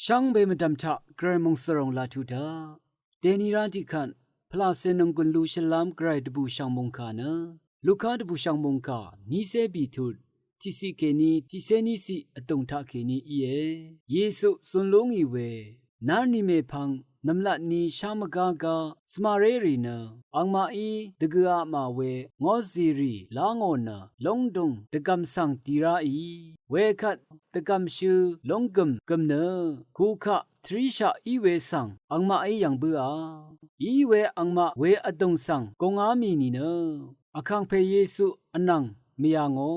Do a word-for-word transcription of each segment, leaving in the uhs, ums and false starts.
Shvngbe mvdv̀m taq Gvray mòngsvròng laq tuq daq dèni rá tiqkvt pvlàcè nònggùn lu shvlám Gvray dvbùshv̀ng mòngkà nø Luka dvbùshv̀ng mòngkà nícé bìtut tiqciq kèní tiqcé níciq vdùng taqkèní íe. Yesu zun lú ngì we nárni mèpvng nv̀mlat ni shá mvgá gá svmarérì nø angmaqí dvgø apmà we ngozìrì lá ngò nø lóngdùng dvgv̀m svng di ráì. Wekvt dvgv̀mshø lónggø̀m gø̀m nø kukaq tvríshaq í we svng angmaqí yv̀ng bǿà. Í we angmaq we vdùng svng gungá mì nìnø vkàngpè Yesu vnvng mvyà ngò.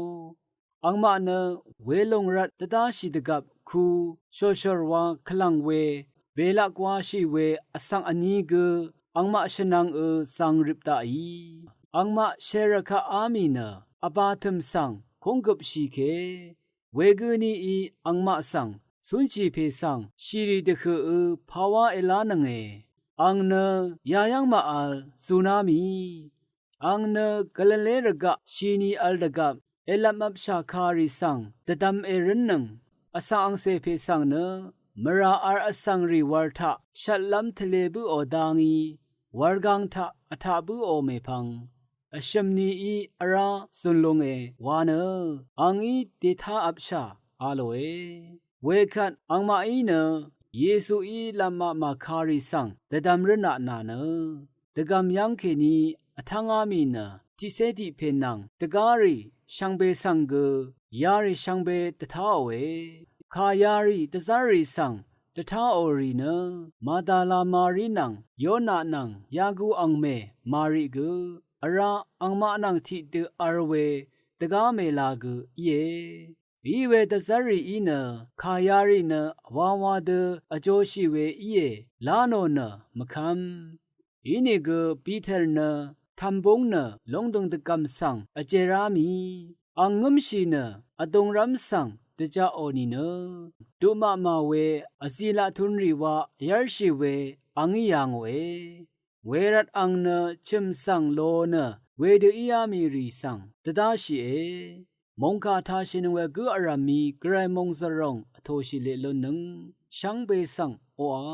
Angmaq nø welùng rvt dvdáshì dvgvp ku shòshòrwa kvlv̀ng we belaq gwashì we vsvng vní gø angmaq shvnvng ø zang rip daqì. Angmaq shèrvkaq á mì nø vbà tø̀m svng kúnggøpshì ke. Wegø nií angmaq svng cúnshì pè svng shìrì dvhø̀ ø pawá èlánønge. Ang nø yayv́ng màvl zuná mì. Ang nø Galile rvgaq shini vl dvgvp èlvpmvpshà kàrì svng dvdvm èrǿnnøng. Vsvng angcè pè svng nø mvrà vl vsvngrì wv̄r taq shvtlv́m tvlē bǿò dá ngí wurgang taq vtaq bǿò mèpvng vshø̀m nií vrá zun lunge wa nø angí dètávpshà a lòe. Wekvt angmaqí nø Yesuí lv̀mmaq màkàrì svng dvdvm rǿnaq nà nø dvgv̀m yv́ng kèní vtv́ngá mì nø tiqcé tiq pè nvng dvgárì shvngbe svng gø yarì shvngbe dvtáòe. Kà yarì dvzv́rrì svng dvtáò rì nø Madala Mari nvng Yona nvng Yaku angmè Mari gø vrá angmaq nvng tiqdø v̄r we dvgá mèla gø íe. Iwe dvzv́rrìí nø kà yarì nø wawa dø vjoshì we íe lá nò nø mvkv́m. Inìgø Piter nø tv̀mbúng nø lóngdøng dvgv̀m svng vjerá mì. Ang ngǿmshì nø vdungrv́m svng dvjaqò nìnø duqmaqmà we vzilaq tunrì wa yv́rshì we angí yà ngòe. Wervt ang nø chø̀m svng lo nø wedø íá mì rì svng dvdáshìe. Mòngkà tashìnøng we gǿ vrv̀m mì Gvray mòngzvròng vtòshì leq lunnøng shvngbe svng oqà.